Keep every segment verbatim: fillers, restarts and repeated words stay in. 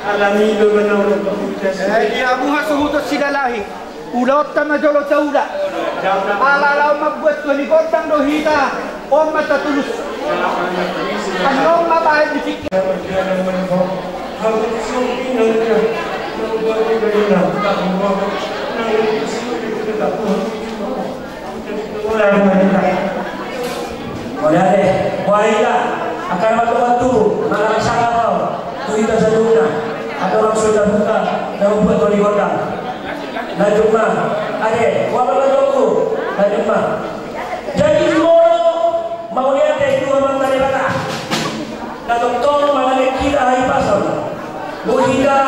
Alami do benar. Eh, di hamu hasuhuton sidalahi. Ulaonta ma jolo taula. Ala laho mambuat tua ni gondang do hita. On ma tatulus. Annon ma bahen di tingki. Ode ate, boha hita, angka na mandok tu, mangalangka sangap au, tu hita saluhutna, andorang so tabuka, na mambuat tua ni gondang. Lanjut ma. Ate, boha ma mandokku? Lanjut ma. Jadi jumolo mauliate tu Amanta Debata, na tongtong mangalehon hita hahipason. Boha hita.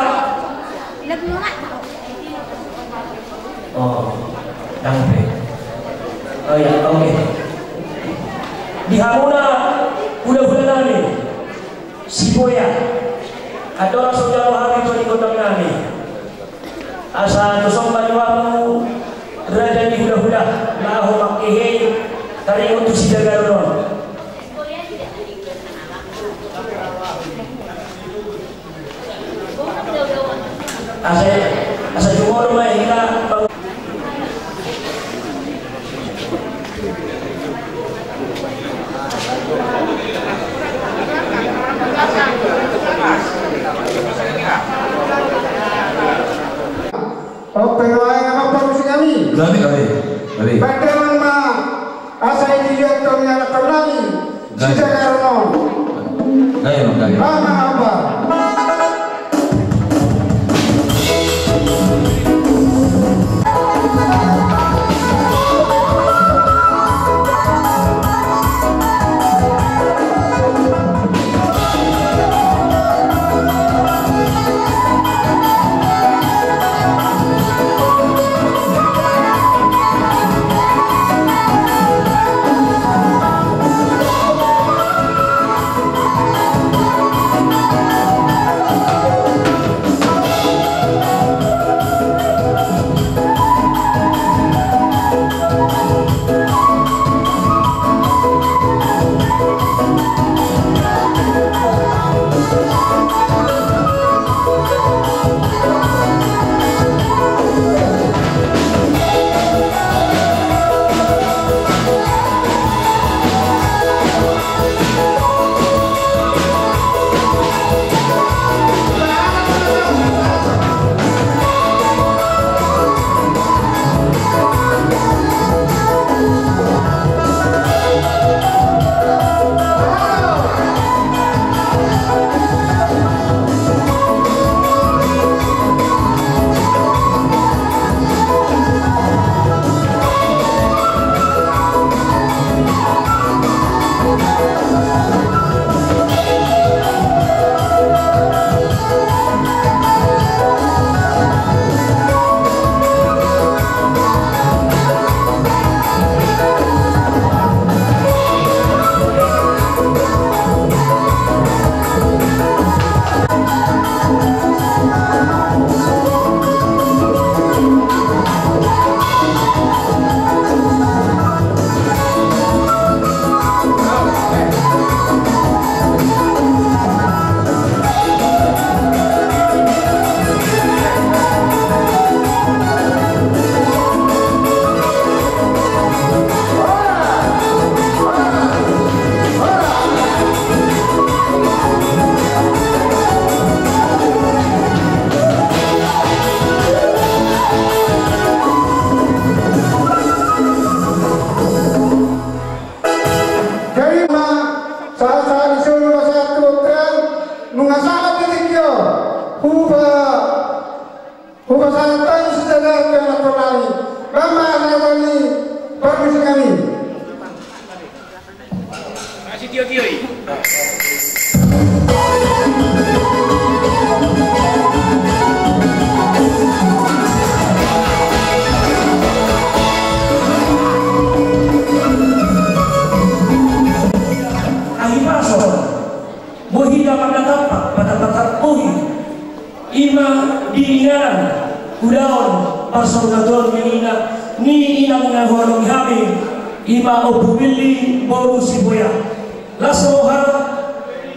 Oh, dang pe. Oh ya, oke. Di hamuna hulahula nami, Siboya, andorang so jalo hami tua ni gondang nami. Asa tusomba ni hamu raja ni hulahula, laho mangkehe taringot tu sijagaron on. Asa, asa jumolo ma hita. Ope, lae, amang parmusik nami. Gabe, gabe, gabe. Bahen damang ma asa i dilihat tu ni anak nami. Gabe. Sijagaron on. Gabe, gabe. Amang, amang. Jadi ma, sahat-sahat ni solu ma sahat tu bontean, nunga sahat di tingki on. Hupa, hupasahat hami sijagaron tu anak nami. Bahen ma sahat ni parmusik nami. Masih tio-tio i. Hahipason. Boi hita mandatampak, patampak bohi. I ma di inganan ulaon parsaurgatuon ni ina, ni inang na huadong hami, i ma Ompu Willy boru Sibuea. Las roha,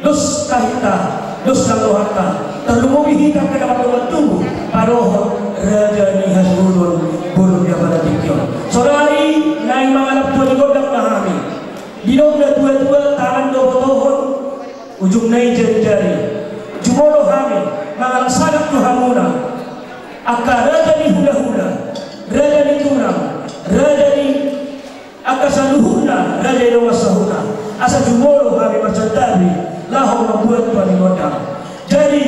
dos tahinta, dos nang rohanta. Tarlumobi hita angka na martubu, padohot raja ni hasuhuton boru ni apala tingki on. Saonari naeng mangalap tua ni gondang ma hami. Didok na tuatua, tangan do botohon, ujungna i jarijari. Jumolo hami mangalap salam tu hamuna, angka raja ni hulahula, raja ni tulang, raja ni angka saluhutna raja i dongan sahuta, asa jumolo hami marsantabi laho mambuat tua ni gondang. Jadi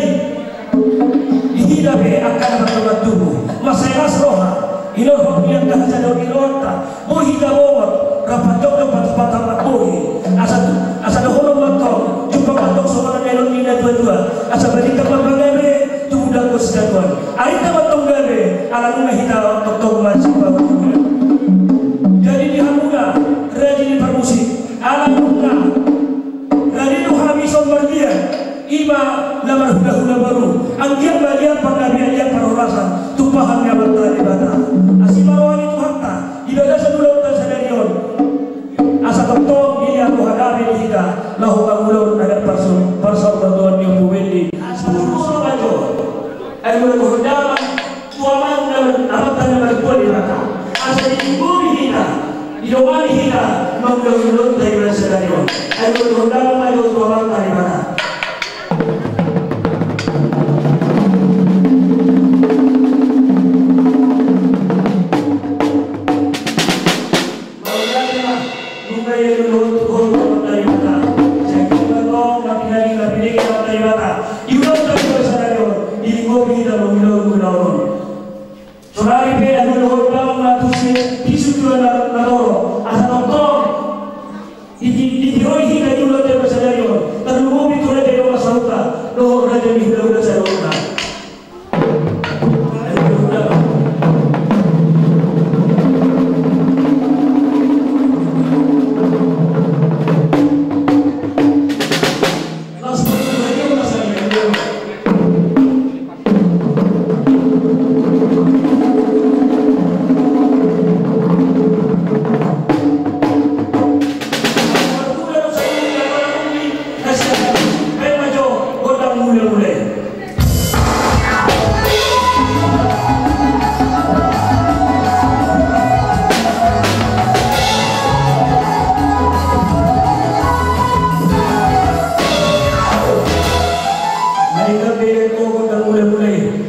di hita pe angka na martubu, mansai las roha, inorhon ni angka hasadahon ni rohanta, boi hita bongot rap jongjong, patampak bohi, asa, asa dohonon ma antong, jumpang ma antong songon na nidok ni na tuatua, asa balintang ma pagabe, tumundalhon sidatuan. Arinta ma antong gabe, ala nunga hita tongtong marsipaunjunan. Jadi di hamuna raja ni parmusik, ala nunga rade do hami son mardia, i ma na marhulahula boru, anggiat ma liat panggabean, liat parhorasan, tumpahon ni Amanta Debata. Asi ma roha ni Tuhanta di bagasan ulaonta sadari on. Asa tongtong dilehon roha gabe di hita laho mangulahon adat parsu-, parsaurgatuon ni Ompu Willy. Asa mangulahon ma jo. Ai molo dohot damang tu Amanta, Amanta na martua Debata, asa dilinggomi hita, didongani hita mangulahon ulaonta di bagasan sadari on. Ai molo dohot damang ma jo tu Amanta Debata. Mauliate ma, nunga ia dohot, dohot, dohot dari mata. Sai kira tong, mapinagi, mapinagi, mata dari mata. Iulang dari mata sadari on, dilinggomi hita mangulahon ulaon on. Saonari pe, anu dohot bang, matu si, pisu dua na, na toro. Asa tongtong. Di, di, di, di, oi, hita di ulaon dari mata sadari on. Tarlumobi tu raja i dongan sahuta. Dohot raja ni hulahula saluhutna.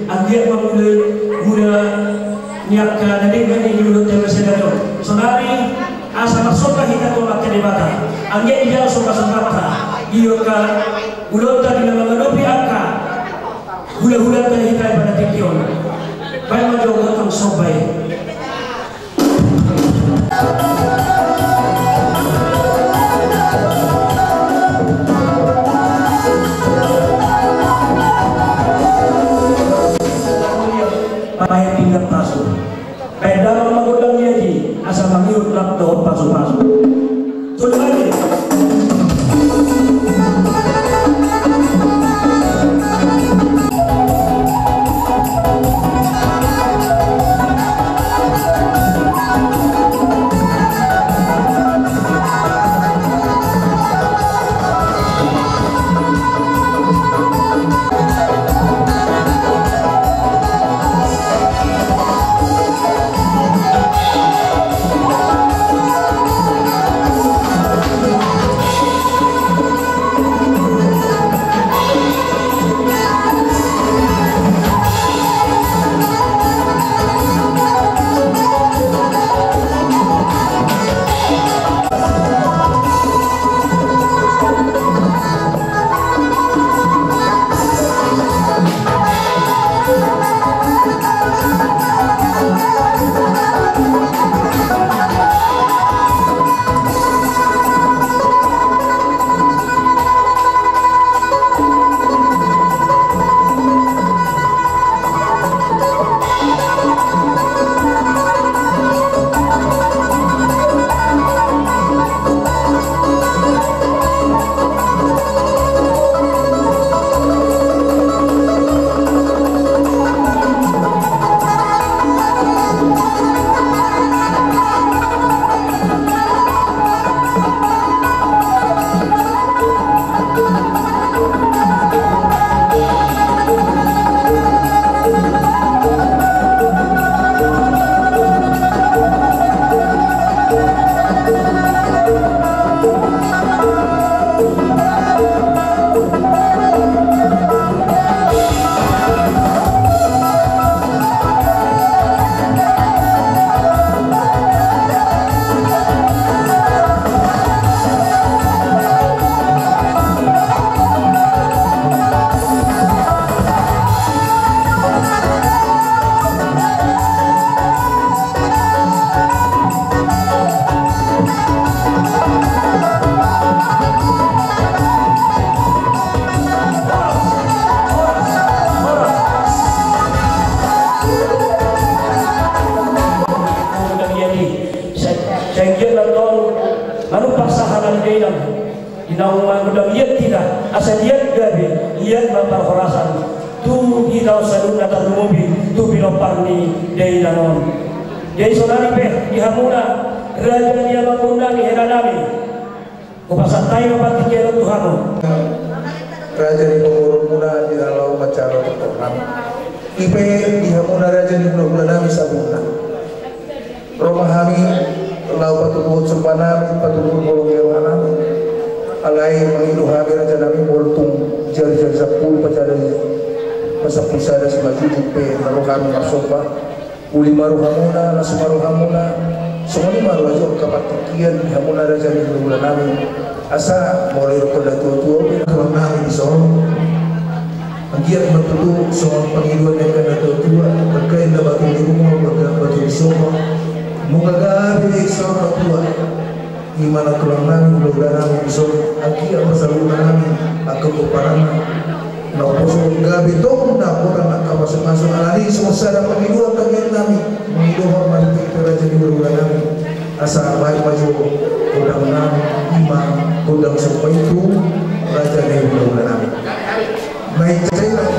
Anggiat ma mula, mula ni angka na denggan i di ulaonta sadari on. Saonari asa marsomba hita tu Amanta Debata. Anggiat dijalo sombasombanta di angka ulaonta di na mangadopi angka hulahulanta hita di pada tingki on. Baen ma jo gotong somba i. Baen pinggan pasu. Baen damang ma gondang i asa mangihut rap dohot pasupasu. Tolu hali. Di naung mangundang liat hita, asa liat gabe, liat ma parhorasan tu hita on saluhutna, tarlumobi tu pinompar ni dainang on. Jadi sonari pe di hamuna raja ni amangboru nami, hela nami, hupasahat hami ma partingkian on tu hamu. Raja ni pamoruonmuna di na laho manjalo tortor nami. I pe di hamuna raja ni hulahula nami saluhutna. Ro ma hami laho patuduhon somba nami, patuduhon holong ni roha nami. Alai mangido hami raja nami, molo tung jarijari sampulu, pajarijari pasampulu sada simanjujung pe na ro hami marsomba. Uli ma rohamuna, las ma rohamuna. Songon i ma ro jo angka partingkian di hamuna raja ni hulahula nami. Asa molo didok natuatua, tulang nami dison. Anggiat ma tutu songon pangidoan ni angka natuatua, berkahi na batu ni rumah, berkahi batu ni sopo. Nunga gabe songon natuatua. I ma na tulang nami, hulahula nami dison, anggiat ma saluhutna nami, angka pomparanna. Na poso gabe tong na hurang angka pasupasu, alani songon sada pangidoan tangiang nami. Mangidohon ma di hita raja ni hulahula nami. Asa baen ma jo gondang nami, i ma gondang somba i tu raja ni hulahula nami. Baik, cairan.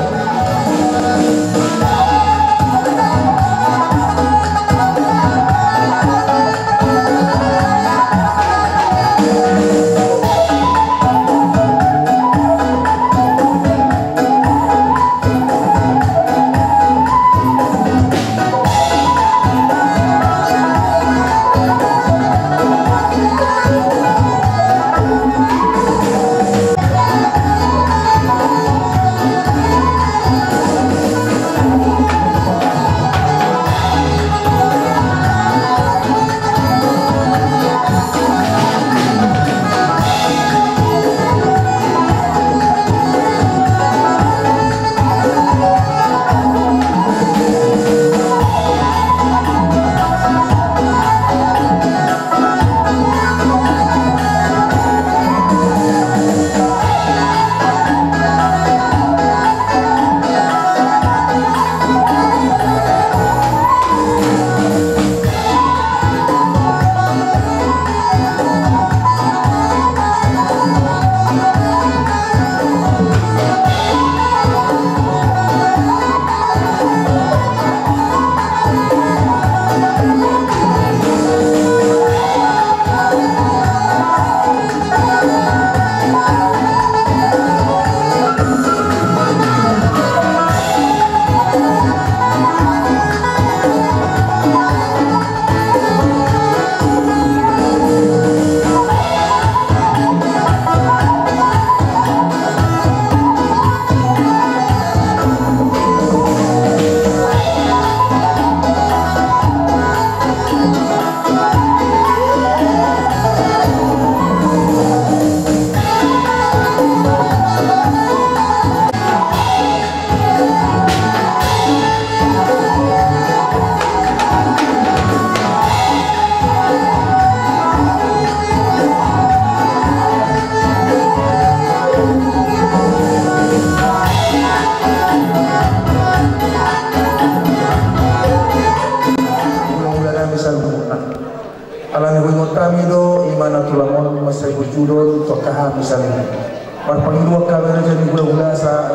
Hulahula nami saluhutna. Alani huingot hami do, i ma na tulang on mansai burju do tu angka hami saluhutna. Marpangidoan hami raja ni hulahula sa.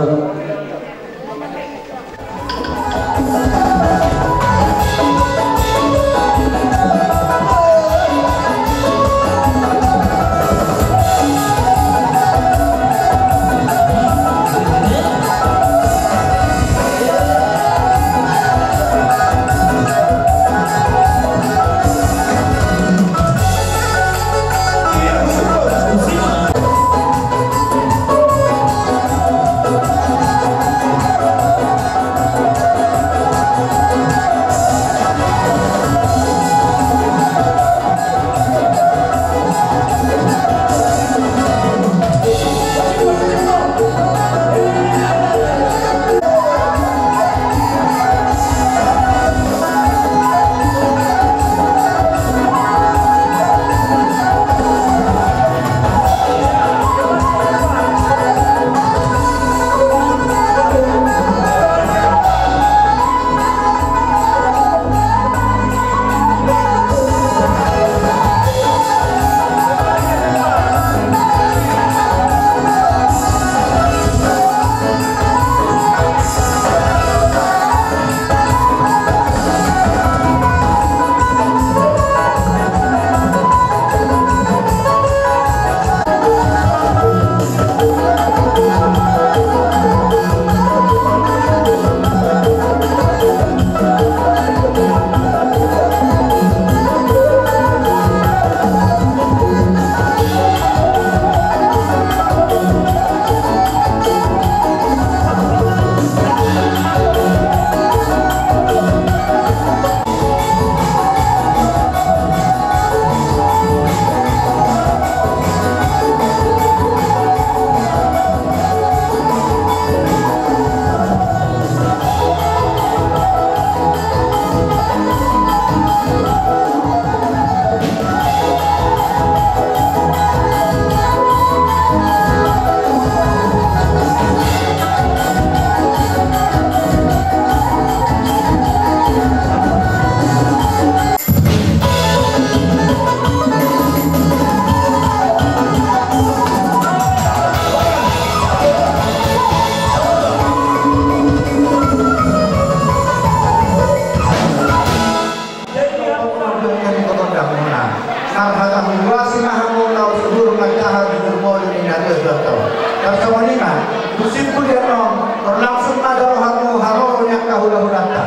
Tarsongon i ma, tu simpul i annon, langsung ma da rohamu haroro ni angka hulahulanta.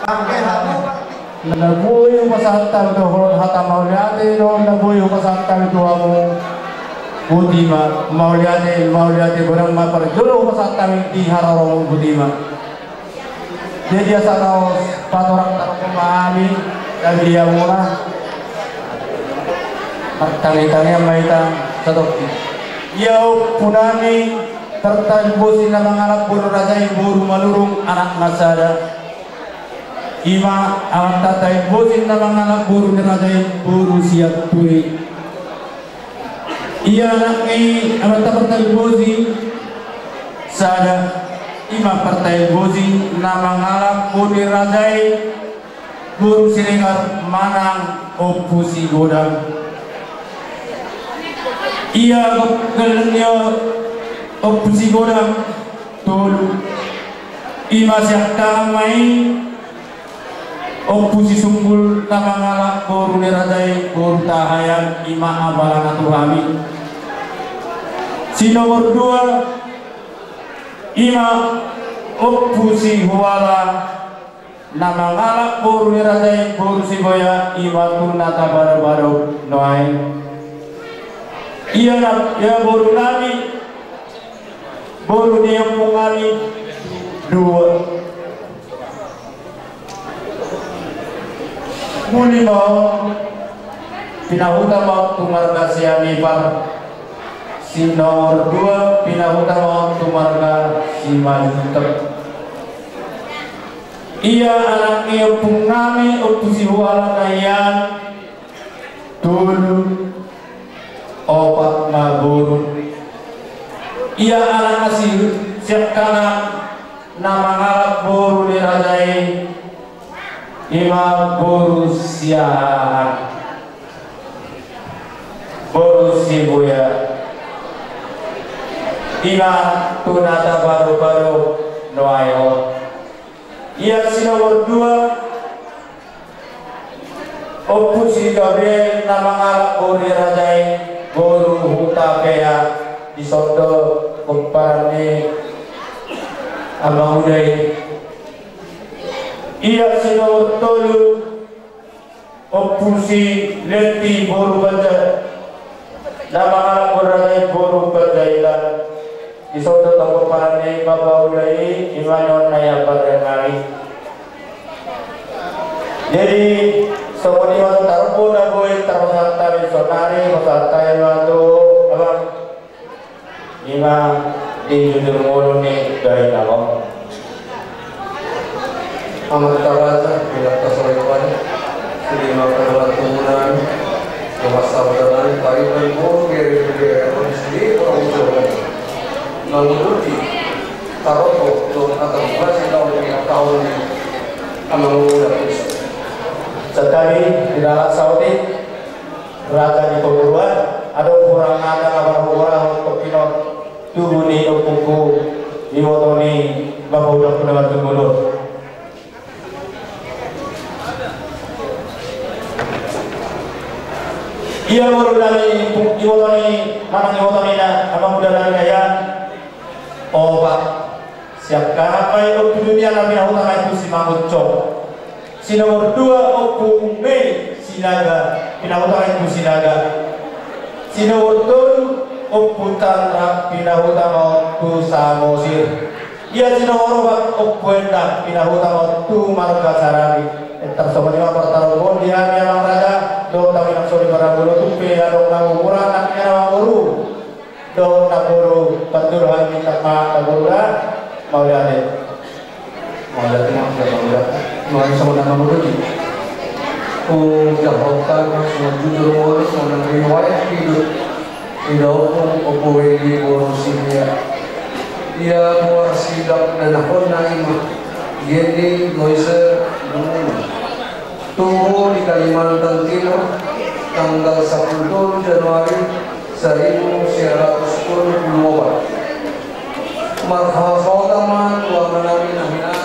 Angke hamu. Na boi hupasahat hami dohot hata mauliate do, na boi hupasahat hami tu hamu. Botima, mauliate, mauliate godang ma parjolo hupasahat hami di haroromu, botima. Jadi asa laos patorang tarhompa hami, gabe di hamuna. Martangiang-tangiang ma hita satongkin. Ia ompunami Tartaimbosi na mangalap boru raja i boru Manurung anak na sada. Ima amanta Taimbosi na mangalap boru ni raja i boru Sianturi. Ia anak ni amanta Partaimbosi sada, ima Partaimbosi na mangalap boru ni raja i boru Siregar manang Ompu Sigodang. Ia gelleng ni Ompu Sigodang tolu, ima siangkangan ma i Ompu Sisumbul na mangalap boru ni raja i boru Tahayan, ima apala na tu hami. Si nomor dua, ima Ompu Sihuala na mangalap boru ni raja i boru Siboya, ima tu na tabadobado nuaeng. Ia na, ia boru nami, boru ni ompung nami dua. Muli ma on, pinahuta ma on tu marga Sianipar. Si nomor dua, pinahuta ma on tu marga Simanjuntak. Ia anak ni ompung nami, Ompu Sihuala na iaan, tolu, opat ma boru. Ia anak na si, siangkangan na mangalap boru ni raja i, ima boru Siahaan, boru Sibuya, ima tu na tabadobado nuaeng on. Ia si nomor dua, Ompu si Gabriel na mangalap boru ni raja i boru Hutapea, dison do pomparan ni amang uda i. Ia si nomor tolu, Ompu si Lenti boru Panjaitan. Na mangalap boru raja i boru Panjaitan. Dison do tong pomparan ni bapa uda i, ima nion na ia parreang nami. Jadi songon i ma tarombo na boi tarpasahat hami sonari, pasahat hami ma tu abang. Ima di jujur ngolu ni dainang on. Amanta raja, pinantas roha i pada. Sude ma pangalatomuna, na marsabda nami, pariban boru, gere gere on, sude boru ujolan. Mangudut i tarombo dohot hata mauliate laho di taon ni amang uda. Santabi di dalan saotik. Raja ni pamoruon, adong hurang hata na marhurang-hurang on, tongkin on tubu ni ompungku, iboto ni bapa uda na martonggo on. Ia boru nami, iboto ni, manang iboto ni na, amang uda nami na iaan, opat. Siangkangan ma i Ompu Dunia na pinahuta ma i tu Simangunsong. Si nomor dua Ompu Mei Sinaga, pinahuta ma i tu Sinaga. Si nomor tolu Ompu Tanra, pinahuta ma on tu Samosir. Ia si nomor opat Ompu Endang, pinahuta ma on tu marga Saragi. Tarsongon i ma partarombon di hami amang raja dohot hami na sori parabolo, tung pe adong na umur anak ni amang boru. Dohot na boru, parjolo hami minta maaf na boru da. Mauliate. Mauliate ma, mauliate. Mauliate songon na mangudut i. Hujahahon ma songon jujur ngolu, songon na riwayat hidup. Inda ompung Ompu Weli boru Sibuya. Ia muar sidang na nahon na ima. Geni Loise Lumuna. Tubu di Kalimantan Timur, tanggal sampulu tolu Januari saribu sia ratus tolu pulu opat. Marhasohotan ma tu amanami na hinan,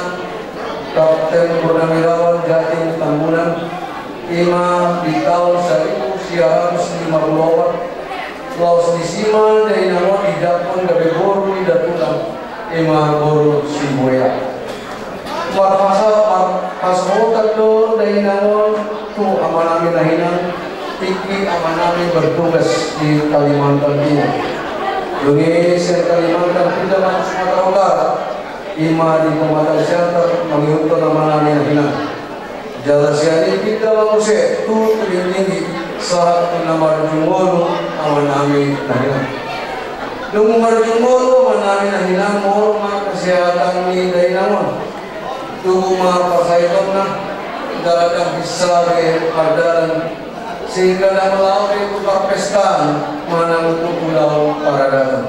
Kapten Purnawirawan Jatim Tambunan, ima di taon saribu sia ratus lima pulu opat, laos disi ma dainang Dapot gabe boru ni datulang, ima boru Sibuea. Marhasa-, marhasohotan do dainang on tu amanami na hinan, tingki amanami bertugas di Kalimantan Timur. Dung i sian Kalimantan pinda ma tu Sumatera Utara, ima di Pematang Siantar mangihuthon amanami na hinan. Jala sian i pinda ma muse tu Tebing Tinggi, sahat tu na marujung ngolu amanami na hinan. Dung marujung ngolu amanami na hinan, molo ma kesehatan ni dainang on, tubu ma pasaitonna, jala dang bisa be mardalan, sehingga dang laho be tu parpestaan manang tu ulaon paradaton.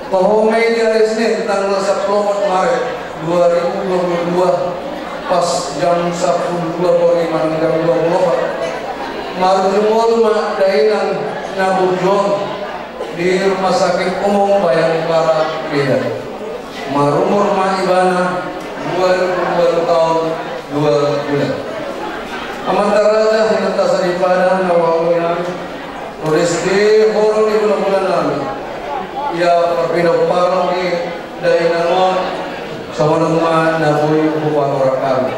Toho ma i di ari Senin tanggal sampulu opat Maret dua ribu dua puluh dua, pas jam sampulu dua poli manang jam dua puluh opat, marujung ngolu ma dainang na burju on di Rumah Sakit Umum Bayangkara, Medan. Marumur ma ibana dua puluh dua taon dua bulan. Amanta raja, inanta saripada, na huhaholongi nami, ro di sude horong ni hulahulanami, ia parpinompar ni dainang on, songon on ma na boi hupatorang hami.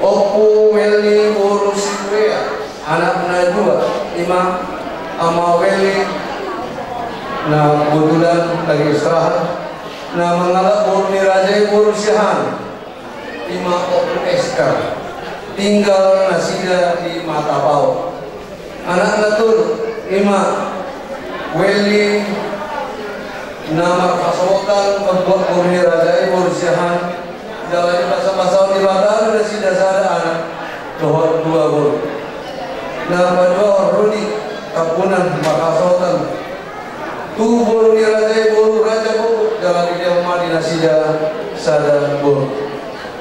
Ompu Welly boru Sibuea, anakna dua, ima Ama Welly na kebetulan lagi istirahat, na mangalap boru ni raja i boru Siahaan, ima Ompu Ester, tinggal nasida di Matapao. Anakna tolu, ima Welly na marhasohotan mambuat boru ni raja i boru Siahaan, jala dibasabasahon Debata do nasida sada anak dohot dua boru. Na paduahon Rudi Tambunan marhasohotan tu boru ni raja i boru Raja Bobo, jala dilehon ma di nasida sada boru.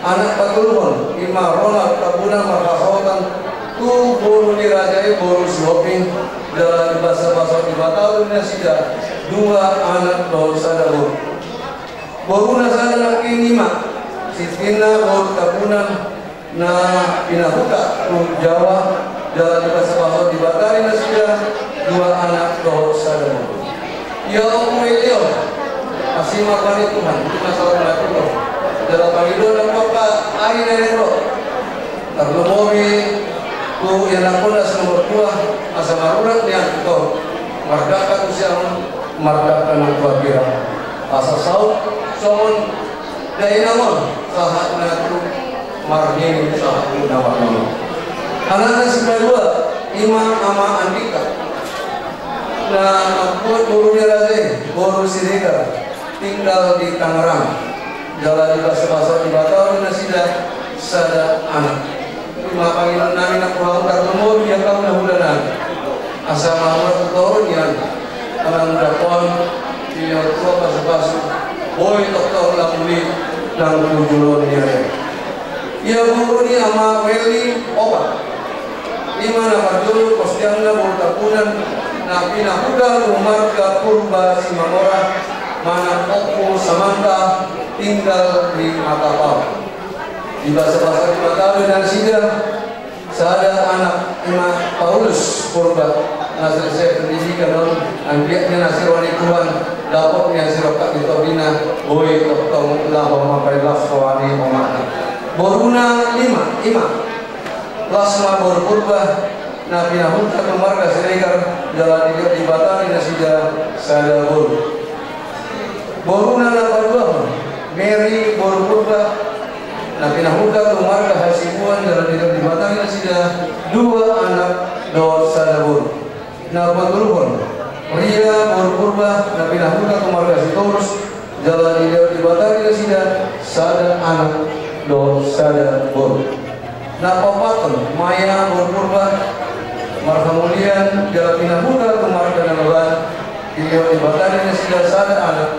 Anak patoluhon, ima Ronald Tambunan marhasohotan tu boru ni raja i boru Sihombing, jala dibasabasahon Debata do nasida dua anak dohot sada boru. Boruna sada nangkin ima Siti Inna boru Tambunan na pinahuta tu Jawa, jala dibasabasahon Debata di nasida dua anak dohot sada boru. Ia Ompu Welly on, asi ma roha ni Tuhan, ima saur matua, jala pangidoan na papa ari na ro. Tarlumobi tu ianakhonna si nomor dua, asa marurat nian tu toru, mardangka tu siamun, mardangka nang tu hambirang. Asa saut songon dainang on, sahat na tu marnini, sahat tu na marnono. Anakna sipaduahon, ima Ama Andika, na mambuat boru ni raja i boru Siregar, tinggal di Tangerang. Jala dibasabasahon Debata do nasida sada anak. Ima pangidoan nami nang tu hamu, tarlumobi di angka hulahula nami, asa marurat tu toru nian, manang dapot on, ia tua pasupasu, boi tongtong lam uli nang tu joloan ni ari. Ia boru ni Ama Welly opat. Ima na parjolo Kostianna boru Tambunan, na pinahuta tu marga Purba Simamora, manang Ompu Samanta, tinggal di Matapao. Dibasabasahon Debata do nasida sada anak, ima Paulus Purba, na selesai pendidikan on, anggiat nian asi roha ni Tuhan, dapot nian sirongkap ni torina, boi tongtong laho mampalas roha ni omakna. Boruna lima, ima Lasma boru Purba, na pinahuta tu marga Siregar, jala dilehon Debata di nasida sada boru. Boruna na paduahon, Mary boru Purba, na pinahuta tu marga Hasibuan, jala dilehon Debata di nasida dua anak dohot sada boru. Na patoluhon, Ria boru Purba, na pinahuta tu marga Sitorus, jala dilehon Debata di nasida sada anak dohot sada boru. Na paopathon, Maya boru Purba, marhamulian, jala pinahuta tu marga Nababan, dilehon Debata di nasida sada anak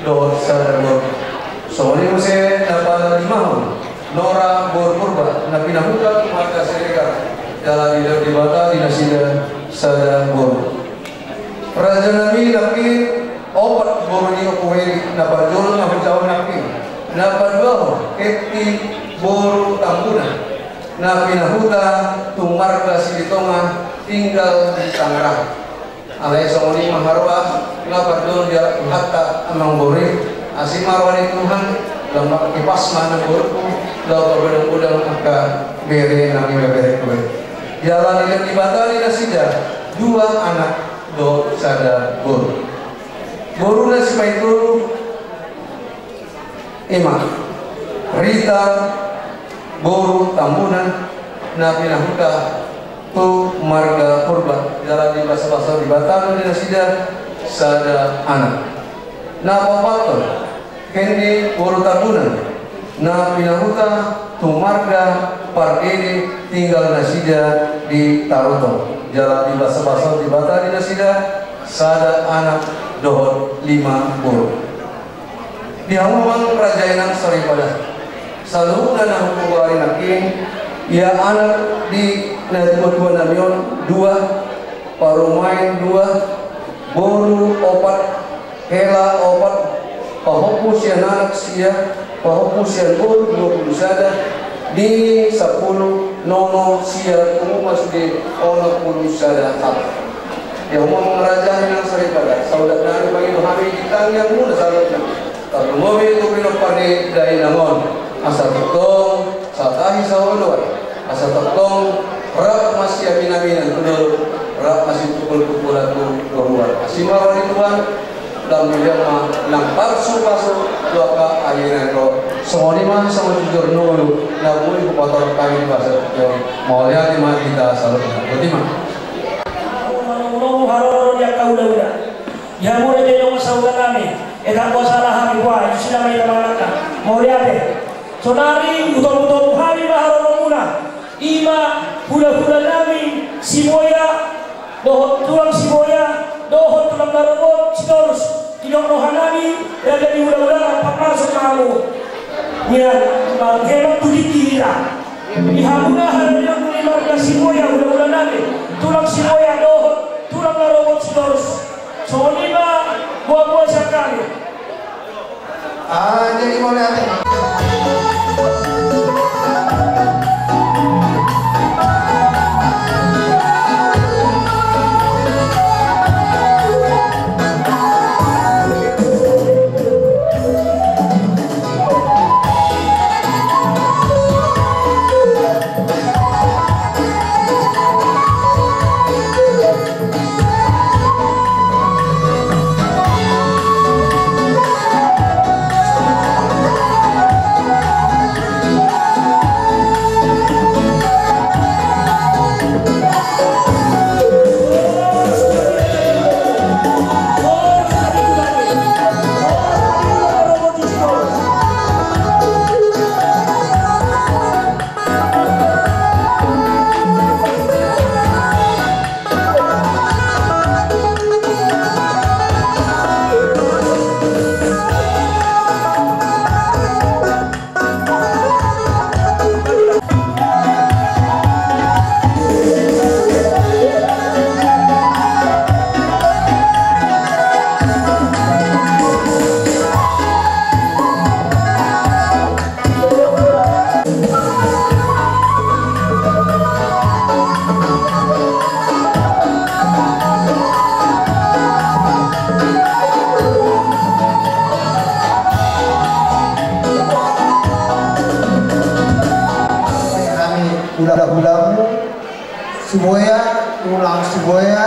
dohot sada boru. Songon i muse na palimahon, Nora boru Purba, na pinahuta tu marga Siregar, jala dilehon Debata di nasida sada boru. Rajanami nangkin, opat boru ni Ompu Welly, na parjolo na hujahahon nangkin, na paduahon Ketty boru Tambunan, na pinahuta tu marga Silitonga, tinggal di Tangerang. Alai songon i ma haroa na pardon dia hata amang boru i. Asi ma roha ni Tuhan, lam kipas ma na boru, lau pabodang-bodang angka bere nang ibebere kue. Jala dilehon Debata di nasida dua anak dohot sada boru. Boru na sipaitolu ima Rita boru Tambunan na pinahuta tu marga Purba. Jala dibasabasa Debata di nasida sada anak. Na paopathon Hende boru Tambunan na pinahuta tu marga Pardede, tinggal nasida di Tarutung. Jala dibasabasa Debata di nasida sada anak dohot lima boru. Di hamu amang raja inang soripada, saluhutna na hugoari nangkin, ia anak di natuatua nami on dua, parumaen dua, boru opat, hela opat, pahompu sian anak sia, pahompu sian boru dua pulu sada, nini sampulu, nono sia, pungu ma sude onom pulu sada hata. Ia amang raja inang soripada, saudara nami, pangido hami di tangiangmuna saluhutna. Tarlumobi tu pinompar ni dainang on, asa tongtong satahi saoloan, asa tongtong rap ma siaminaminan tu dolok, rap ma situkultukulan tu toruan. Asi ma roha ni Tuhan, lam dilehon ma nang pasupasu tu angka ari na ro. Songon i ma songon jujur nulu na boi hupatorang hami di bagasan tingki on. Mauliate ma di hita saluhutna. Boti ma. Manomu haroro di angka hulahula. Di hamu raja inong sahuta nami, eta kuasa na hami buat, isi nama ita manangka. Mauliate. Sonari, hutomutomu hami ma haroromuna. Ima hulahula nami Siboya, dohot tulang Siboya, dohot tulang na rogot Sitorus. Didok roha nami, raja ni hulahula, pamasuk ma hamu. Nian, manghemat tu tingki hita. Di hamuna halarinang ni marga Siboya, hulahula nami, tulang Siboya dohot tulang na rogot Sitorus. Songon i ma boaboa sian hami. Ah, jadi mauliate. Hami hulahulamu Siboya, tulang Siboya,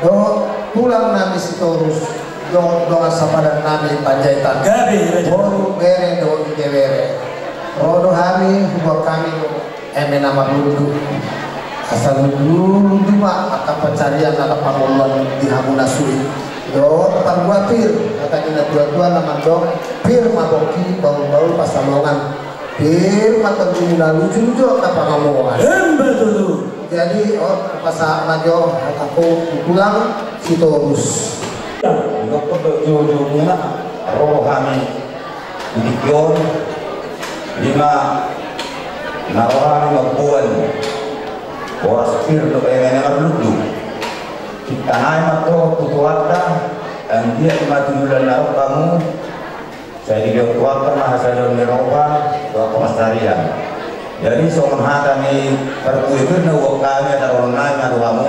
dohot tulang nami Sitorus, dohot dongan sapadan nami Panjaitan. Gabe, gabe. Boru, bere dohot ibebere. Ro do hami, huboan hami do eme na marlundu. Asa lundu, lundu ma angka pansarian, angka pangoluan di hamu na suhi. Dohot parbue pir, hata ni natuatua na mandok, pir ma pongki, bahulbahul pansalongan. Pir ma tondimuna, luju-luju angka pangomoan. Emma tutu. Jadi, on, pasahat ma jo hataku tu tulang Sitorus. Dohot do jujurmuna, ro hami di tingki on, ima na ro hami mamboan horas pir dohot eme na marlundu. Sitanai ma tu Tuhanta, anggiat ma tu bulan na ro hamu, sai dilehon Tuhanta ma hasadiaon ni roha dohot pansarian. Jadi songon hata ni parbue pir na huboan hami, hata roronai ma tu hamu.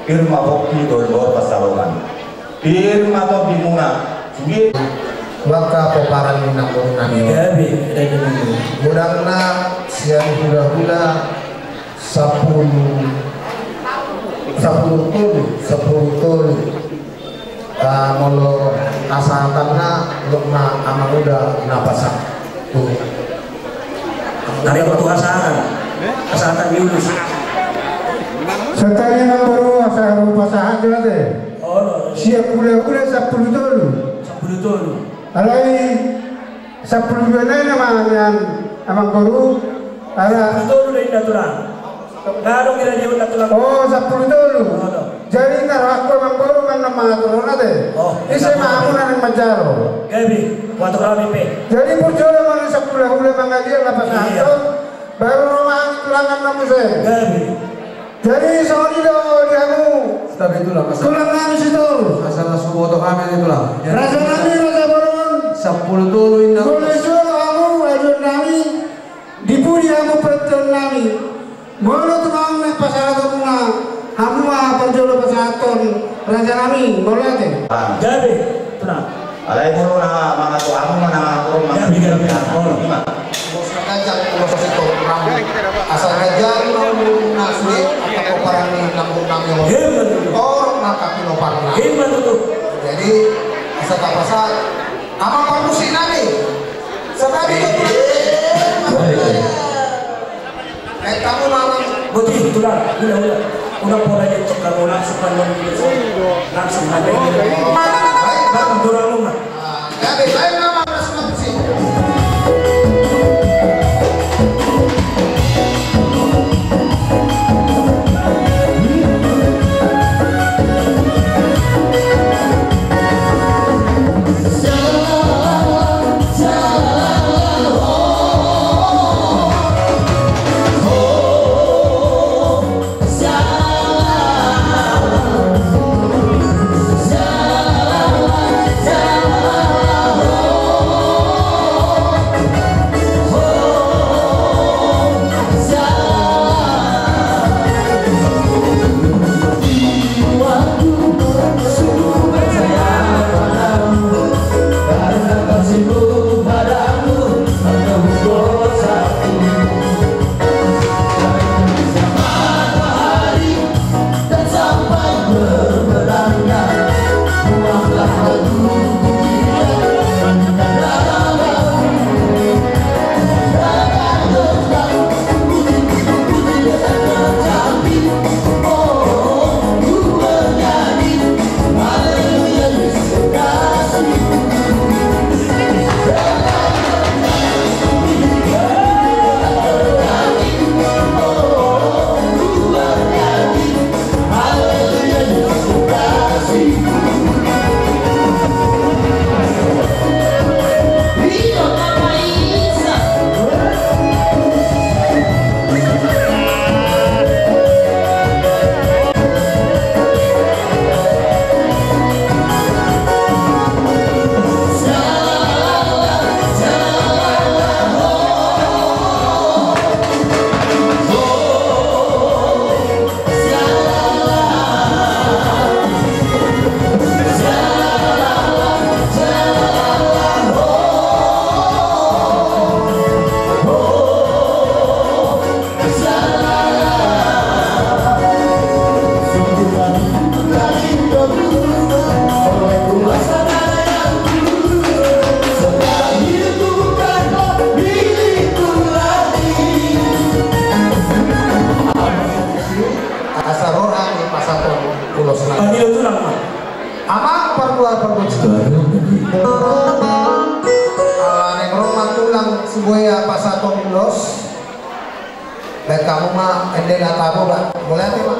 Pir ma pongki dohot pansalongan. Pir ma tondimuna. Sugi. Maka pomparan ni nang boru nami. Gabe, gabe. Godangna sian hulahula sampulu, sampulu tolu, sampulu tolu. Ah, molo pasahatanna, dok ma amang uda na pasahat. Tutu. Tari tu pasahat. Pasahat ni ulus. Santari nang boru, asa ro pasahat jo ate. Olo. Sian hulahula sampulu tolu. Sampulu tolu. Alai sampulu dua nai nama nian amang boru. Ala. Sampulu tolu do inna tulang. Nga adong di radio na tulang. Oh, sampulu tolu. Olo. Jadi nga rohangku amang boru manang mangatur on ate. Oh, ise ma hamu na naeng manjalo. Gabe, buat kami pe. Jadi pujolo ma na sampulu hula mangaliat na pasahat on. Iya. Baru ro ma hami tulangan na muse. Gabe. Jadi songon i do di hamu. Tapi tulang, tulang nami Sitorus. Asal las huboto hami ni tulang. Raja nami, raja bolon. Sampulu tolu inna. Molo jolo hamu aduan nami. Di pudi hamu pangidoan nami. Molo tung naeng pasahaton ma, hamu ma parjolo pasahathon raja nami, molo ate. Gabe, tulang. Alai molo na mangatur, hamu ma na mangatur. Gabe, gabe. Molo. Ima. Bos na ganjang, bos itu, kurang. Asal ganjang, mau na sulit, apa pomparan ni nang boru nami. Ima tutu. Torop na kapinoparna. Ima tutu. Jadi, asal tapasahat. Amang parmusik nami. Sababi. Eh, kamu, Amang. Boti, tulang, udah, udah. Udah, pola dia cek kamu langsung kan, langsung kan. Baik, Bang, tulang rumah. Ah, ya, baik, baik, Amang, langsung kan sih. Asa ro hami pasahathon ulos nami. Pangido tulang ma. Amang pargual pargonsi. Ala naeng ro ma tulang Sibuea pasahathon ulos. Baen hamu ma ende na tabo ba. Mauliate ma.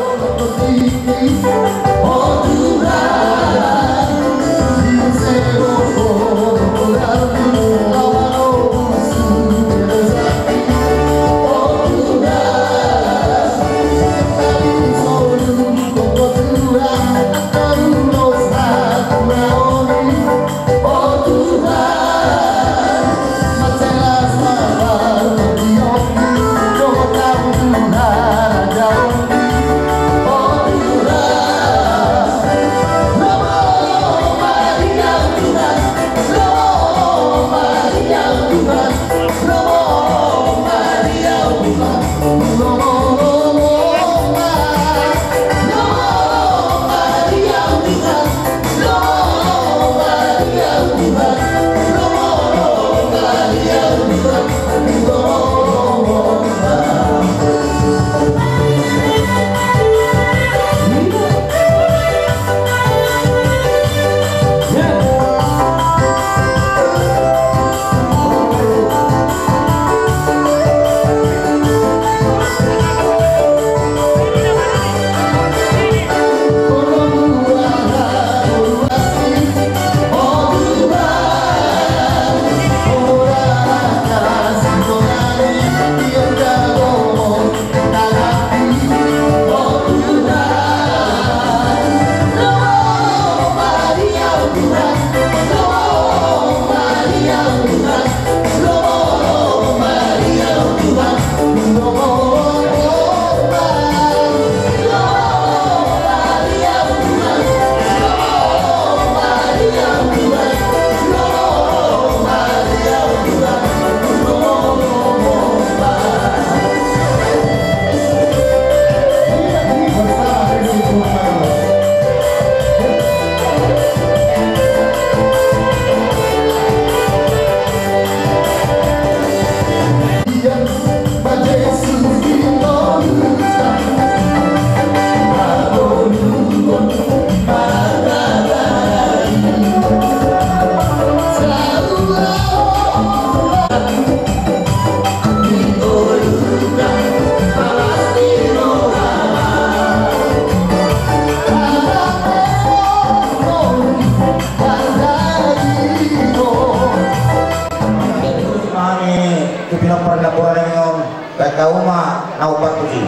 Mani tu pinompar ni namboru on, baen hamu ma na umpat puji.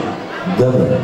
Gabe.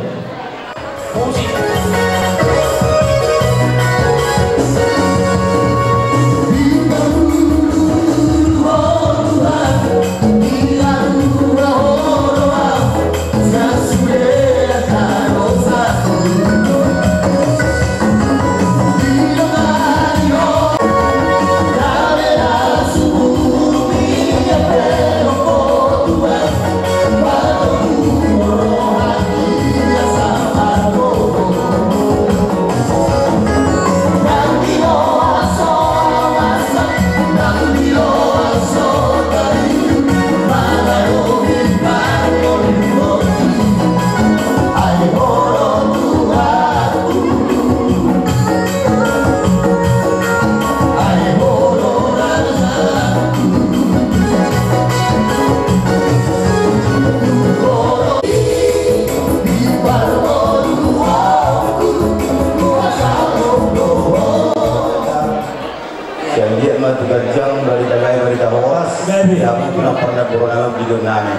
Sian dia ma tu ganjang, barita gabe, barita horas. Gabe. Ia pun pernah pernah corona di dunia ni.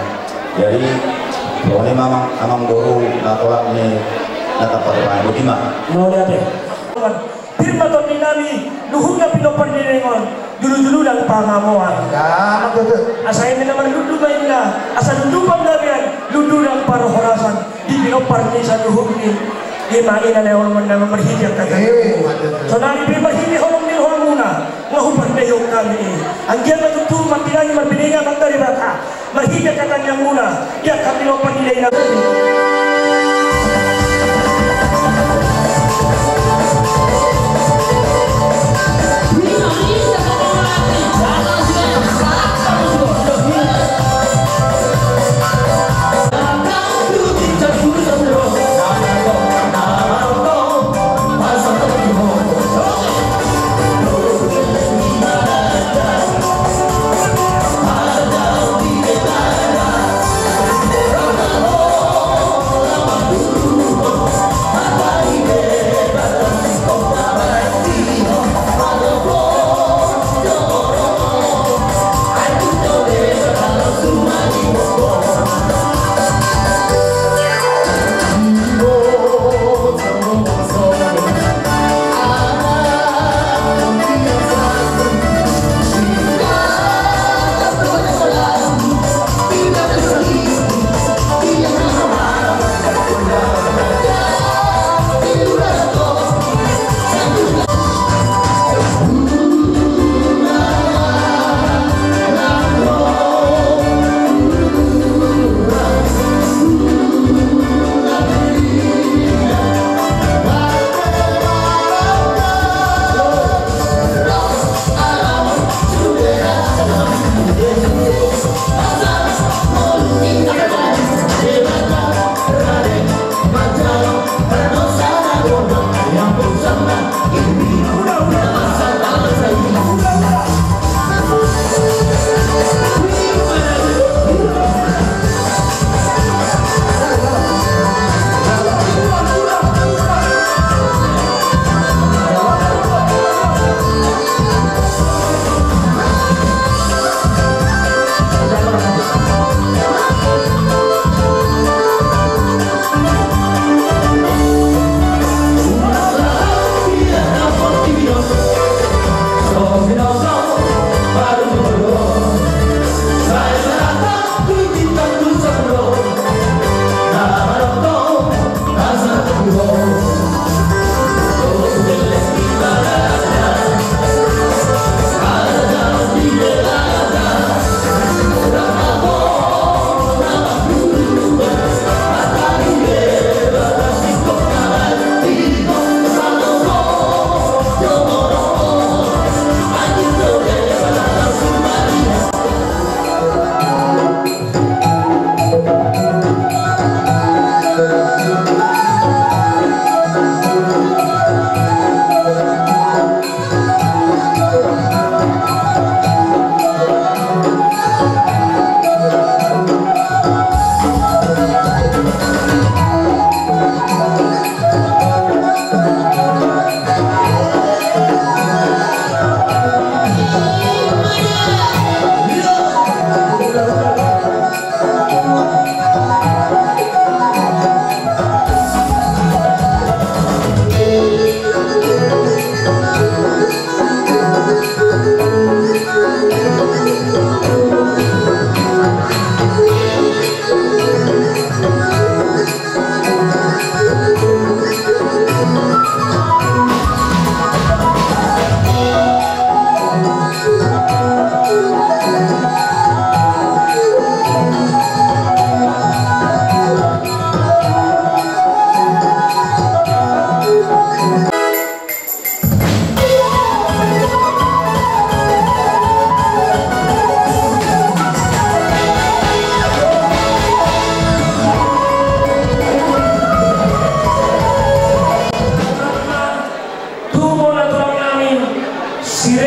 Jadi, pokoknya mamang, amangboru, na tolap ni, na tapat paham. Boti ma. Mau lihat ya. Pir ma tondi nami, luhutna pinompar ni Daeng on, julu-julu ndang pangamoan. Asa eme na marlundu ma inna, asa lundu panggabean, lundu ndang parhorasan, di pinompar ni saluhutna. Ima inna na olo mannama marhite angka. Sonari pe marhite holong ni rohamuna, nga hupardehon hami. Anggiat ma tutu mangkilangi marbinega mangkari baka. Marhite tangiangmuna, ia kami lompar di dainang.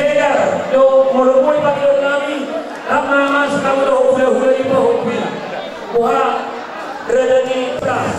Egar, do molo mui pangidoan nami, rap ma masuk hamu dohot hulahula ni pahompu i. Boha, raja ni pras.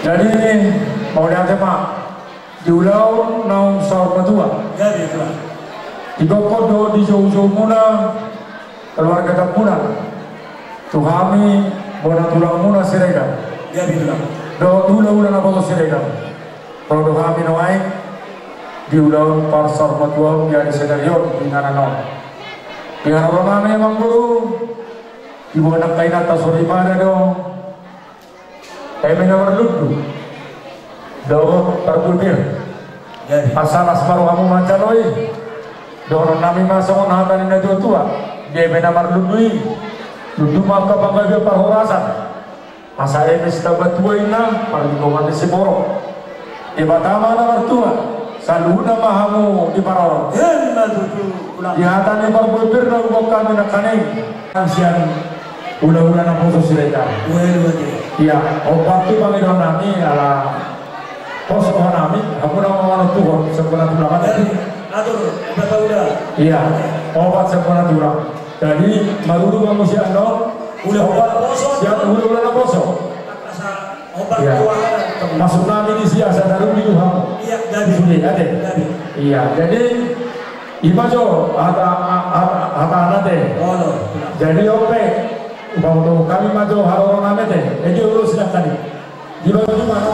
Jadi, mauliate ma. Di ulaon naung saur matua. Gabe, Tulang. Di gokhon dohot di joujoumuna, keluarga Tambunan. Tu hami, bona tulangmuna Siregar. Gabe, Tulang. Dohot hulahula naposo Siregar. Ro do hami nuaeng, di ulaon parsaur matua on di ari sadari on, di inganan on. Di haroro nami, Amangboru, di bona angka inanta soripada do. Eme na marlundu dohot parbue pir. Jadi. Asa las ma rohamu manjalo i. Dohonon nami ma songon hata ni natuatua. Di eme na marlundu i, lundu ma angka panggabean parhorasan. Asa eme sitamba tua inna, parlinggoman ni siborok. Debata ma na martua, saluhutna ma hamu diparorot. Emma tutu, Tulang. Di hata ni parbue pir na huboan hami nangkaning. Sian hulahula naposo Siregar. Ueluati. Ia, opat tu pangidoan nami, ala pos roha nami, hamu na mangantuhon, sian bona tulang. Jadi, atur, opat hulahula. Ia, opat sian bona tulang. Jadi, marhulahula ma muse annon, hulahula naposo, sian hulahula naposo. Asa, opat. Ia. Maksud nami disi asa tarugi tu hamu. Ia, jadi. Sude, ate. Jadi. Ia, jadi, ima jo, hata, hata, hata, hata, ate. Olo. Jadi, on pe, upamoto hami ma jo haroro nami, ate. Ede ulos na tadi. Di bawah di mana?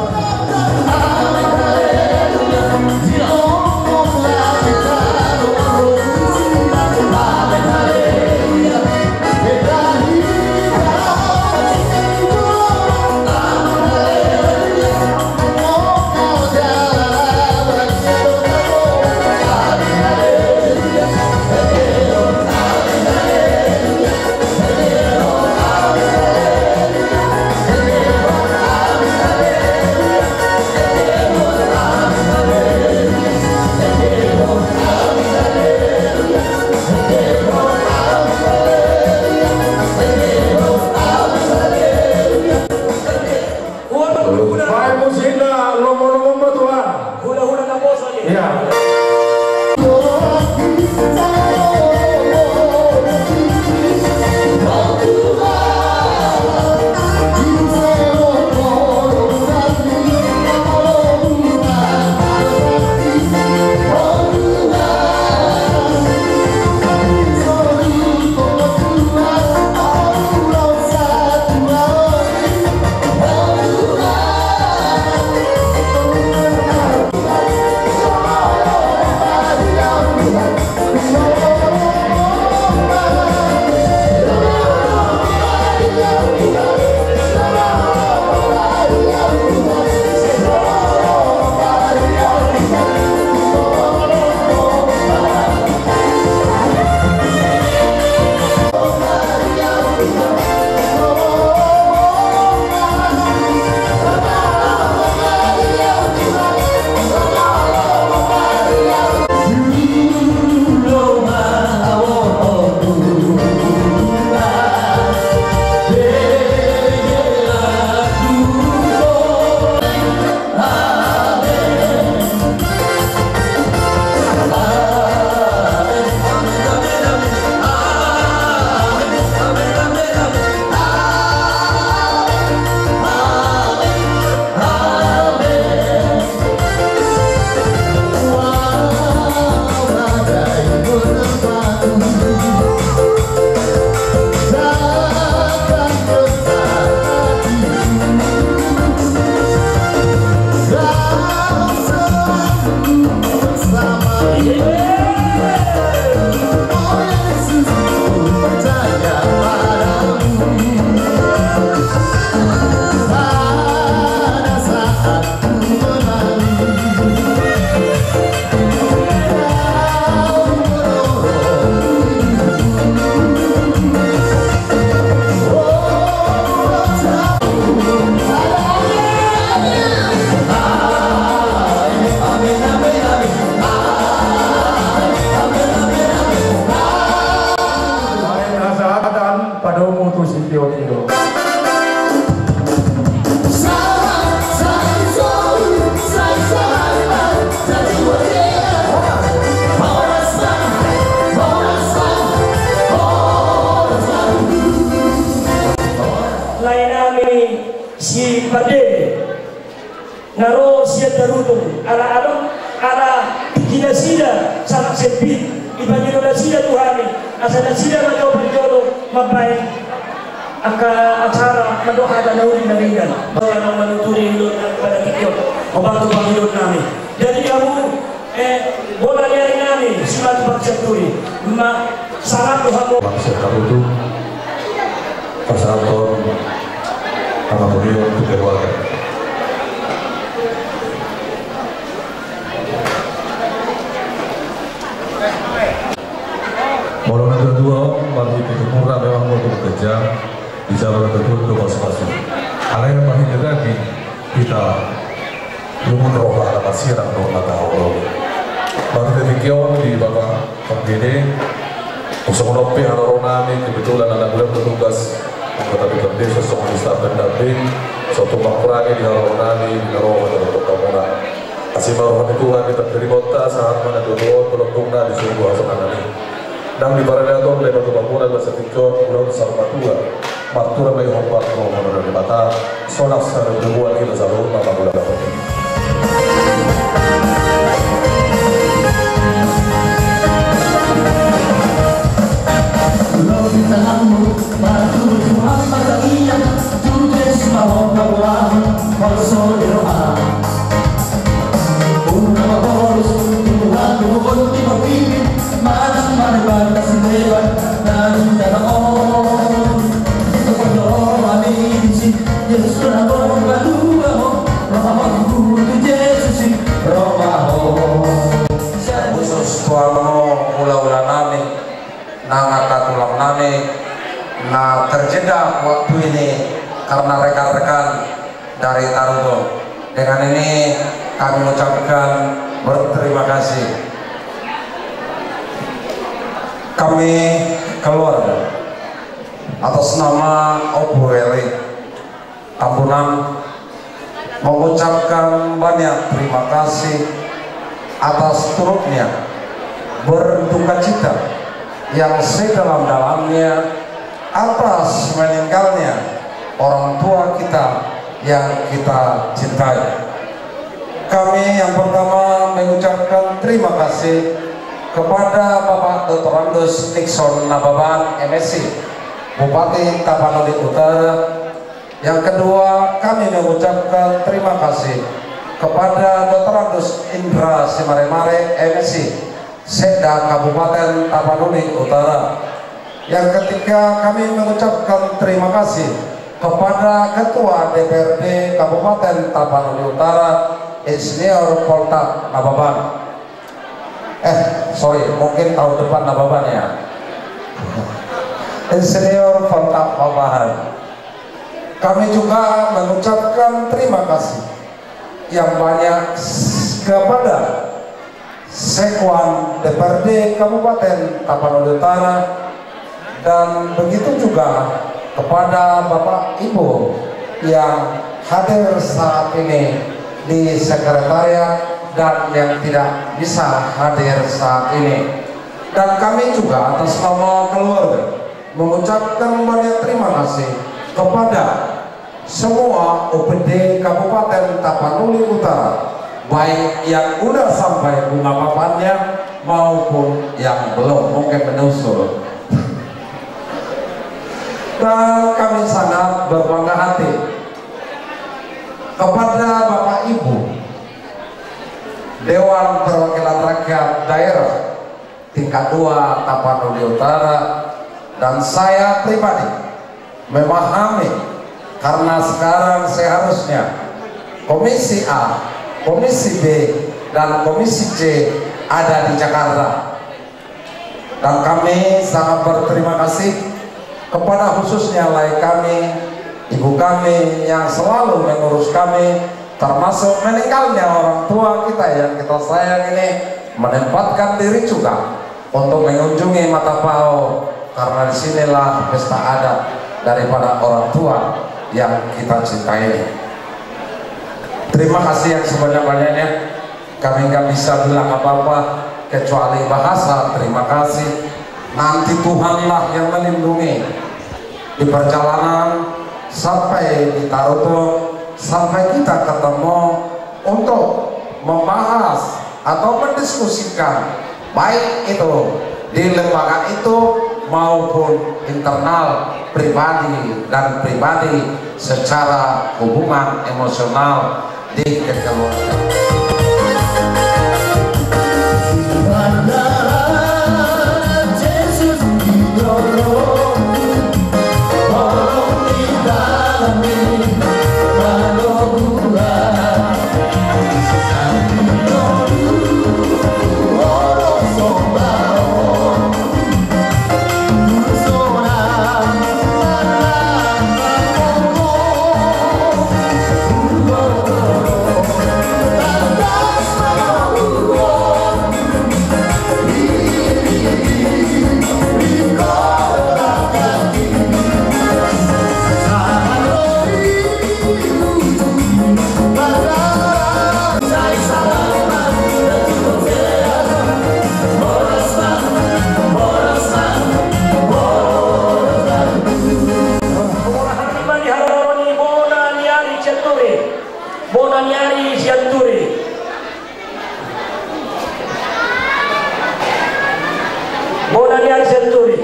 Tio, tio. Lae nami si Pardede na ro sian Tarutung, ala adong, ala tingki nasida sanak sempit, dipangido nasida tu hami asa nasida ma jolo parjolo mambaen angka acara mandok hata na uli na denggan. Bola na manuturi ulaon nami pada tingki on, obat tu pangidoan nami. Jadi hamu, eh, bola ni ari nami, Simatupang Sianturi, ma, salam tu hamu. Bangsa Tarutung, pasahathon hamatorion tu keluarga. Molo na tua-tua on marhite umurna memang molo kejang, di jalan na tua-tua tu pasu-pasu. Alai marhite daging hita lungun roha na marsianak dohot na tahu. Marhite tingki on di Bapak Pardede, songon on pe haroro nami kebetulan anak beliau bertugas anggota D P R D, songon staf pendamping, so tumpak rage di haroro nami, di haroro nami untuk hamuna. Asi ma roha ni Tuhan di pangkiribonta, sahat ma na tua-tua on, tolong tungna di sunggu hasonangan i. Nang di parade on, lewat tu hamuna, basa tingki on, ulaon saur matua. Martua ma i hombar tu roha ni Debata, sonang saur matua i, basa lohut ma mangula dapot i. Lobi tanganmu, martua Tuhan ma tangiang, tu Jesus ma ho paboahon, holso di roha. Unang mabolus, Tuhan, Tuhan, di portibi, manang ma di bagas lebar, na di tano on. Di portibi, Jesus, na ho paboahon, roha ho, tu Jesus i, roha ho. Khusus tu hamu hula-hula nami, nang angka tulang nami na terjeda waktu ini karena rekan-rekan dari Tarutung. Dengan ini kami ucapkan berterima kasih. Kami keluarga atas nama Ompu Eli Tambunan mengucapkan banyak terima kasih atas turutnya berduka cita yang sedalam-dalamnya atas meninggalnya orang tua kita yang kita cintai. Kami yang pertama mengucapkan terima kasih kepada Bapak Doktorandus Nixon Nababan, M Si, Bupati Tapanuli Utara, yang kedua, kami mengucapkan terima kasih kepada Doktorandus Indra Simaremare, M Si, Sekda Kabupaten Tapanuli Utara. Yang ketiga, kami mengucapkan terima kasih kepada Ketua D P R D Kabupaten Tapanuli Utara, Insinyur Poltak Nababan. Eh, sorry, mungkin tahun depan Nababan ya. Insinyur Poltak Nababan. Kami juga mengucapkan terima kasih yang banyak kepada Sekwan D P R D Kabupaten Tapanuli Utara, dan begitu juga kepada Bapak Ibu yang hadir saat ini di sekretariat dan yang tidak bisa hadir saat ini. Dan kami juga atas nama keluarga mengucapkan banyak terima kasih kepada semua O P D Kabupaten Tapanuli Utara, baik yang udah sampai bunga papannya maupun yang belum, mungkin menyusul. Dan kami sangat berbangga hati kepada Bapak Ibu Dewan Perwakilan Rakyat Daerah tingkat dua Tapanuli Utara, dan saya pribadi memahami, karena sekarang seharusnya Komisi A, Komisi B, dan Komisi C ada di Jakarta. Dan kami sangat berterima kasih kepada khususnya lae kami, ibu kami yang selalu mengurus kami, termasuk meninggalnya orang tua kita yang kita sayang ini, menyempatkan diri juga untuk mengunjungi Matapao, karena di sinilah pesta adat. daripada orang tua yang kita cintai. Terima kasih yang sebanyak-banyaknya. Kami nggak bisa bilang apa-apa kecuali bahasa terima kasih. Nanti Tuhanlah yang melindungi di perjalanan sampai di Tarutung, sampai kita ketemu untuk membahas atau mendiskusikan, baik itu di lembaga itu maupun internal pribadi dan pribadi secara hubungan emosional di kekeluargaan. Bona ni ari Sianturi. Bona ni ari Sianturi. Bona ni ari Sianturi.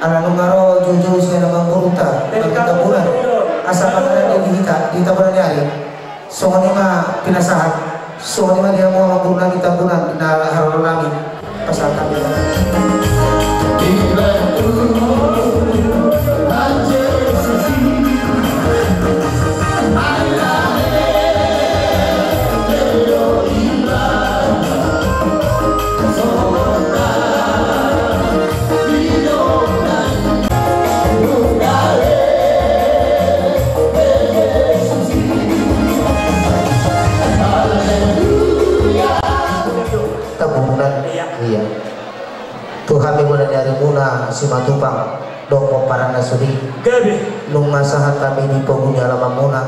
Ala nunga ro jujur sian amangborunta, Tambunan. Asa mangaran di hita, di Tambunan ni ari. Songon i ma pinasahat, songon i ma di hamu amangboru nami Tambunan, di na haroro nami. Pasahat hami. Tambunan. Iya. Iya. Tu hami bona ni arimuna Simatupang dohot pomparanna sude. Gabe. Nunga sahat hami di pogu ni alamanmuna.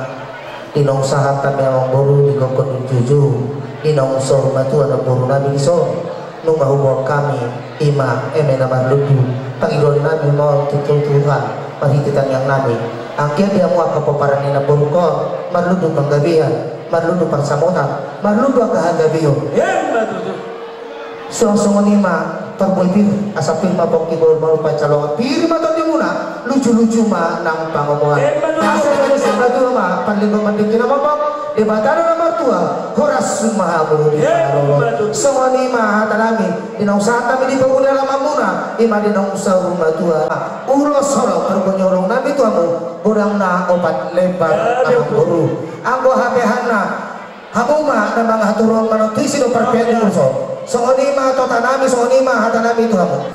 Di naung sahat hami amangboru di gokhon ni jujur, di naung saur matua namboru nami dison. Nunga huboan hami, i ma eme na marlundu, pangidoan nami ma on tu Tuhan, marhite tangiang nami. Anggiat di hamu angka pomparan ni namborungkon, marlundu panggabean, marlundu pansamotan, marlundu angka hagabeon. Emma tutu. Suang songon i ma, tarboy pir, asa pir ma pongki, boru ma pancalongan, pir ma tondimuna, luju-luju ma nang pangomoan. Emma tutu. Asa gabe saur matua ma, parlinggoman tingki na mangkok, Debata na martua, horas ma hamu di haroro. Emma tutu. Songon i ma hata nami, di naung sahat hami di pogu ni alamanmuna, i ma di naung saur matua. Ulos holong, pargonyo holong nami tu hamu, godang na opat lembar. Emma tutu. Amangboru. Anggo hapehanna, hamu ma na mangaturhon manang tu isi do parpeak ni ulos on. Songon i ma tota nami, songon i ma hata nami tu hamu.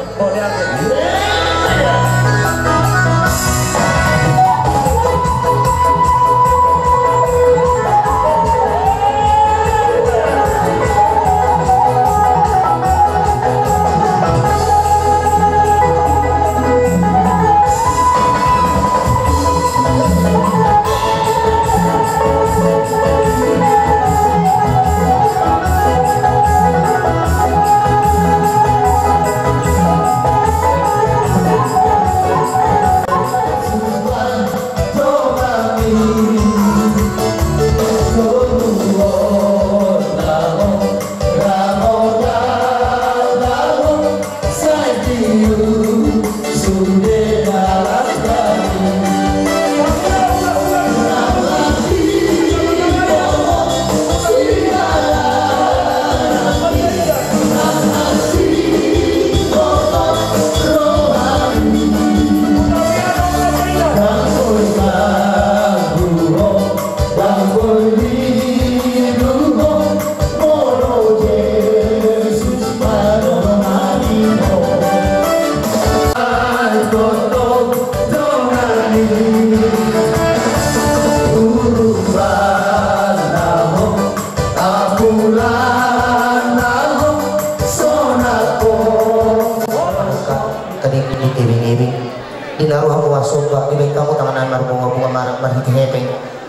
Somba, dibaen hamu tangan na marbunga-bunga, mar-, marhite hepeng.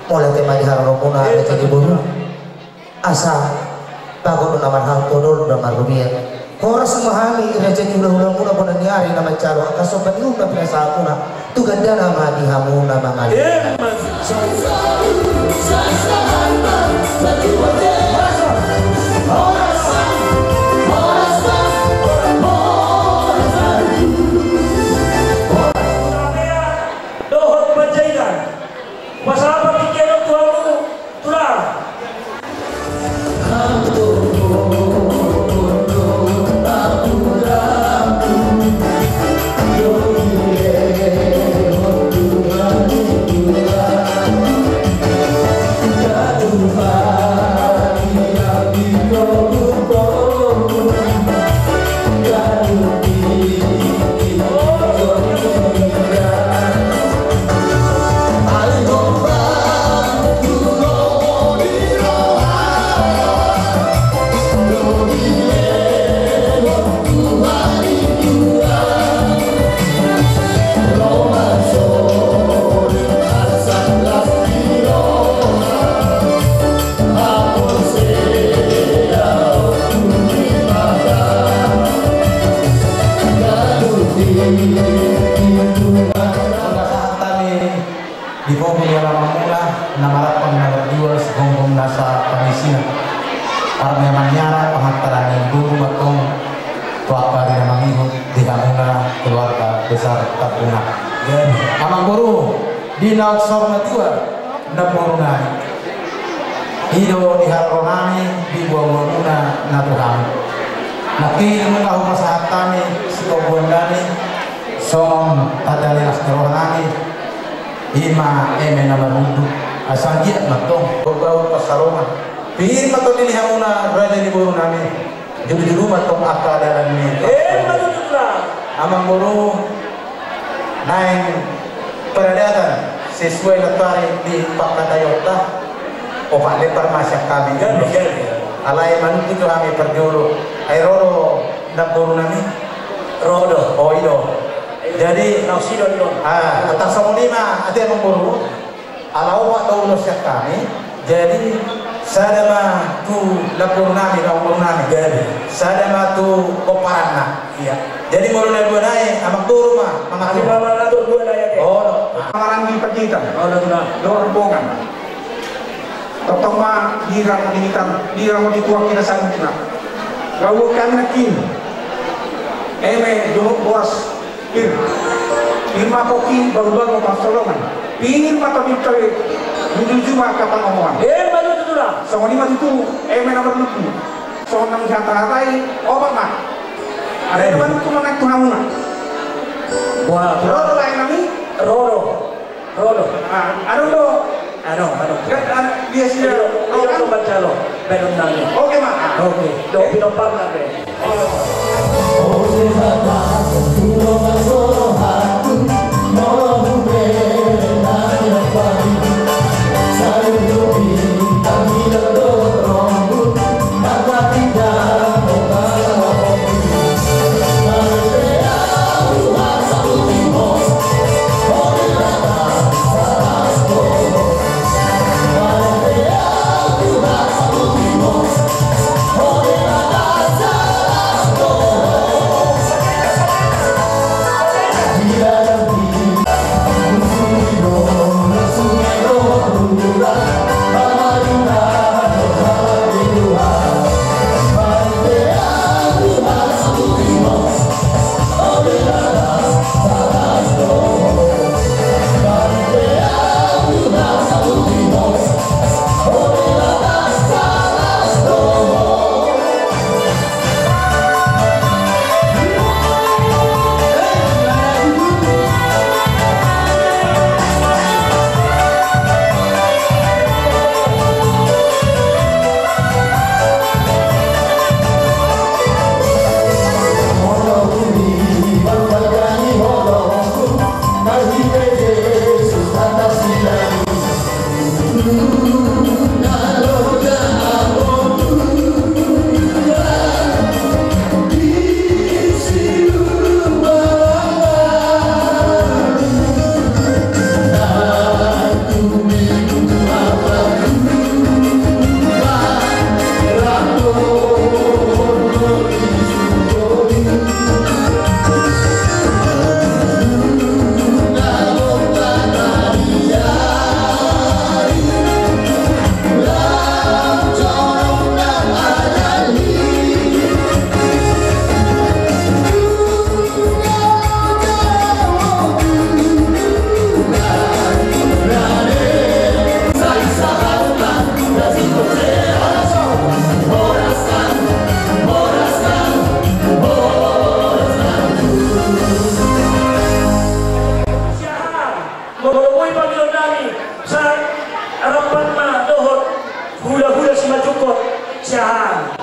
Mauliate ma di haroromuna, raja ni boru. Asa bagot do na marhalto, dohot do na marrubia. Horas ma hami raja ni hula-hulamuna bona ni ari na manjalo angka somba ni uhum na pinasahatmuna. Tu gandana ma di hamu na mangalehon. Dohot Panjaitan. Pasal apa pikir tu aku? Tulang. Di kopi ni alaman mula na marampang na berdua segonggong nasa pangisian. Parmai maniara penghantaran ni guru matong tu angka ari na mangihut di hamuna keluarga besar Tambungan. Amang boru, di na uksor na tua na boru nai. I do di haroro nami di buabua muna na tu hami. Nangkin nunga hupasahat hami sikobuan nami songon tanda lelas ni roha nami. Ima eme na marunduk asa giat mantong. Berbau pasarongan. Pir mantong di hamuna raja ni boru nami. Julu-julu mantong angka dalan ni. Eh, mantong tulang. Amang boru naeng peradatan sesuai letari di pangkataionta. Opat lepar ma sian hami. Jadi, jadi. Alai manungkun jo hami parjolo. Ai ro do na boru nami. Ro do. Oh, i do. Jadi, na usidon do. Ah, antong songon i ma ate amang boru. Ala opat do ulos sian hami. Jadi sada ma tu na boru nami, na boru nami. Jadi sada ma tu pomparanna. Iya. Jadi molo na dua nai amang boru ma mangatur. Ada nama na dua nai ate. Oh, no. Maranggi Panjaitan. Oh, no, no. Dohot rombongan. Tongtong ma dirang di hitam, dirang di tuak kita sanggup na. Lalu kami nangkin. Eme, dohot boras. Pir. Pir ma pongki baru-baru pasolongan. Pir ma tobing-tobing. Jujur ma angka pangomoan. Eh, baru tutu lah. Songon i ma tutu, eme na marlutu. Songon na hata-hatai, opat ma. Ada yang baru tu mangan tu hamuna. Wah, ro do lae nami? Ro do. Ro do. Ah, adong do. Adong, adong. Kan, ah, dia sini. Iya, iya, kan? Sobat calon. Belum nanya. Oke, Mak. Oke. Do, pinompar nang be. Molo boi pangidoan nami, sai rampak ma dohot hulahula simanjungkon siahaan.